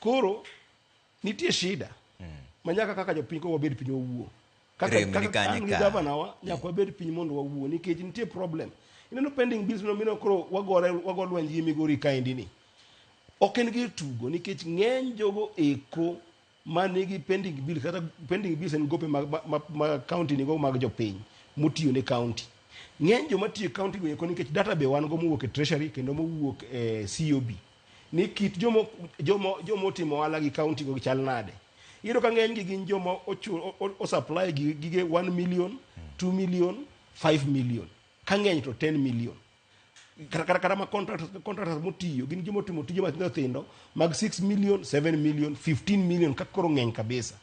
Koro nitie shida ma nyaka kaka jopiny koro wabed piny wawuo. Kaka, Rem ni kaka kanye an gi ka? gavana wa nyaka wabed piny mondo wawuo nikech nitie problem. Ineno pending bills no mino koro wagore wago lweny gi Migori kaendi ni. Ok en gir tugo nikech ng'eny jogo eko manigi pending bills kata pending bills en gope ma, ma, ma, ma county nigo mag jopiny motiyo ne county. Ng'eny joma tiyo e county go eko nikech data be wan go mowuok e treasury kendo mowuok e COB ni kit jomo jomo jomo otimo ohala gi county go chal nade. Iyudo ka ng'eny gi gin joma ochu, o, o, o supply gi gige 1 million, 2 million, 5 million. Ka ng'eny to 10 million. Kata kata kata ma contractors contractors motiyo gin joma otimo tije matindo tindo mag 6 million, 7 million, 15 million ka koro ng'eny kabisa.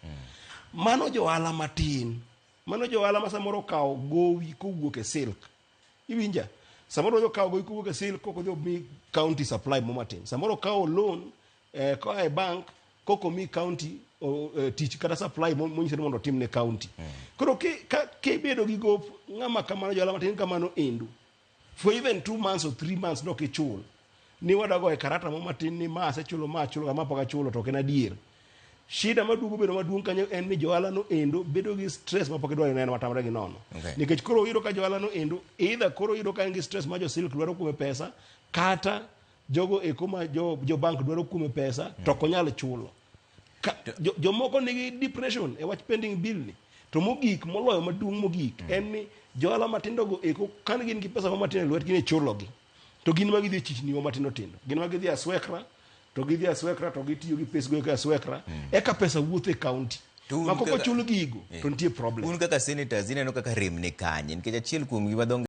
Mano johala matin. Mano johala ma samoro okawo gowi kowuok e silk. Iwinja? Samoro odhi okawo gowi kowuok e silk kok odhi omi county supply mo matin. Samoro okawo loan eh, koa e bank kok omi county o, eh, tich kata supply monyise ni mondo otim ne county. Koro ki- ka kibedo gi gop ng'ama kamano johala matin kamano endu for even 2 months or 3 months nok ichul ni wadago e karata mo matin ni ma asechulo ma achulo ma pok achulo to ok en adier. Shida maduogo bedo maduong' kanyo en ni johala no endo bedo gi stress ma pok idwaro neno matamre gi nono. Nikech koro iyudo ka johala no endo either koro iyudo ka en gi stress ma jo silk dwaro kuome pesa kata jogo eko ma jo, jo bank dwaro kuome pesa to ok onyal chulo. Ka, jo, jomoko nigi depression e wach pending bill ni. To mogik moloyo maduong' mogik en ni johala matindo go eko kan gin gi pesa ma matin e lwetgi ni ichulogi. To gin ma gidhi e chichni wa matindo tindo. Gin ma gidhi aswekra to gidhi aswekra to gitiyo gi pes go eko e aswekra eka pesa wuotho e county. To un Ma kok kaka- ochul gigo to nitie problem. Un kaka senators ineno kaka rem ni kanye nikech achiel kuom gima dho